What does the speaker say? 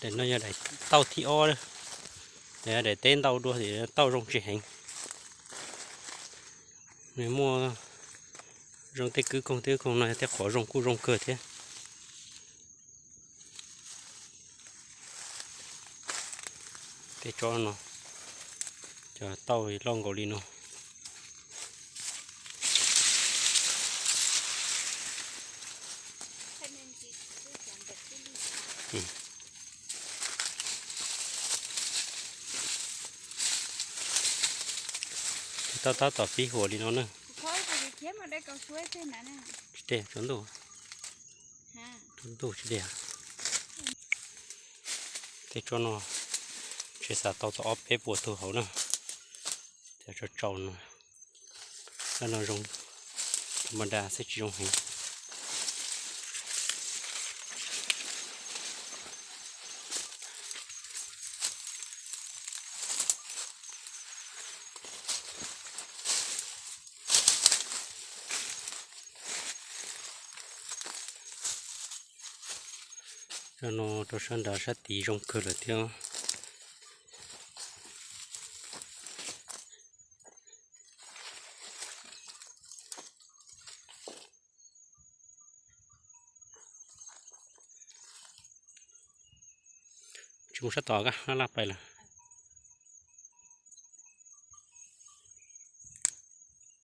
Daim no yog daim tauj thib ob, daim teb ntau dua, tauj zoo tsis heev. Nws muaj zoo tej kwb koog, tej kwb koog no yog tej qhov zoo kuj zoo kawg thiab. Tej tsob no, cov tauj loj nkaus li no. Tauj tab tom pib huam li no na. Tsis dej, tsaus ntuj, tsaus ntuj tsis dej. Tej tsob no ntshe xav tau txog ob peb puas tug hauv na. Cov tsaus tsaus no, laj no zoo, tha ma da xwb tsis zoo heev. Cov no rau sab nrad sab tid zoo kawg lawm thiab. Tsis mus sab tod, laj laj pais lawm.